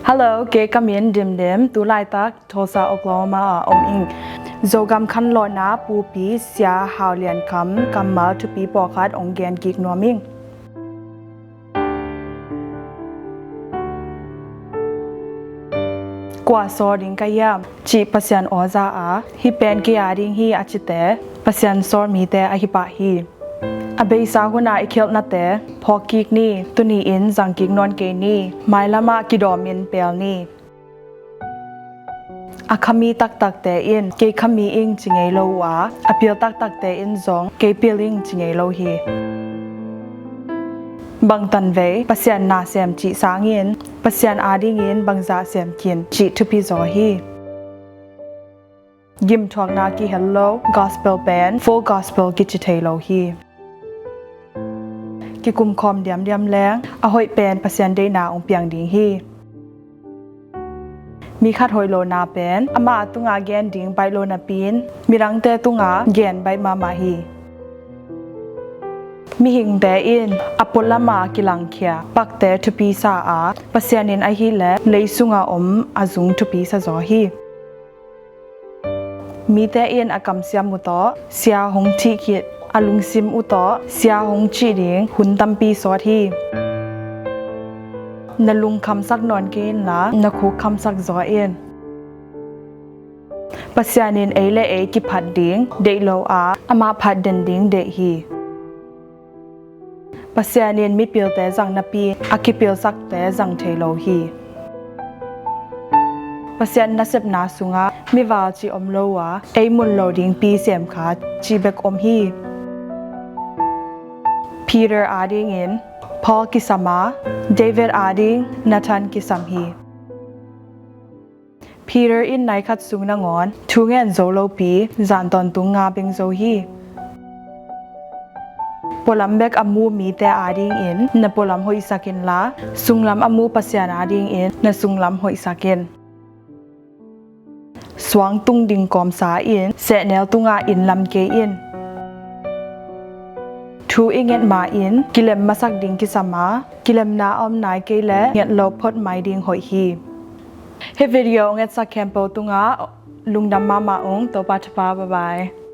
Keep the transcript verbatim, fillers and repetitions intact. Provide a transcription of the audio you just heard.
Hello, kei ka min Dimdim, tu laitak Tulsa, Oklahoma ah om ing. Zogam khanlawhna pupi Sia Hau Lian Kham kammal thupi pawlkhat hong gen kik nuam ing. Kua sawl ding ka hiam cih Pasian aw za a, hih pen kei a ding hi a cite Pasian sawl mite ahi pah hi. A beisa hunah i khialhnate phawk kik ni, tuni-in zang kik nawn kei ni, mailamah kidawmin pel ni. A khami taktakte in kei khami ing ci ngei lo uh a, a pil taktakte in zong kei pil ing ci ngei lo hi. Bangtan vei Pasian na sem cih sangin Pasian adingin bangzah sem kin cih thupi zaw hi. Gimthuakna kihel lo gospel pen full gospel kici thei lo hi. Kikumkhawm diamdiam leng a hoih pen Pasian deihna hong piang ding hi. Mi khat hoih lohna pen amah a tungah gen ding baih lo napi-in midangte tungah gen baih mahmah hi. Mihingte in a pualama kilangkhia pakte thupi sa a, Pasian in ahileh lei sunga om a zung thupi sa zaw hi. Mite in a kamsiam uh tawh sia hong thih khit, a lungsim uh tawh sia hong cih ding hun tampi sawt hi. Na lungkhamsak nawn kei inla na khuk khamsak zaw in. Pasian in ei le ei kiphat ding deih lo a, amah phat den ding deih hi. Pasian in mipilte zang napi a kipilsakte zang thei lo hi. Pasian nasepna sungah mival cih om lo a, ei mun lo dingpi sem kha cih bek om hi. Peter adingin Paul kisam a, David ading Nathan kisam hi. Peter in nai khat sung nangawn thu ngen zo lopi zan tawntung nga beng zo hi. Pualam bek a mu mite adingin na pualam hoihsak inla, sunglam a mu Pasian adingin na sunglam hoihsak in. Suang tung ding kawmsa in sehnel tungah inn lam kei in. Thu i nget ma-in kilem masak ding kisam a, kilemna a om nai kei leh nget lo phot mai ding hoih hi. Hih video hong etsak khempeuh tungah lungdam mahmah ung. Topa thupha, bye bye.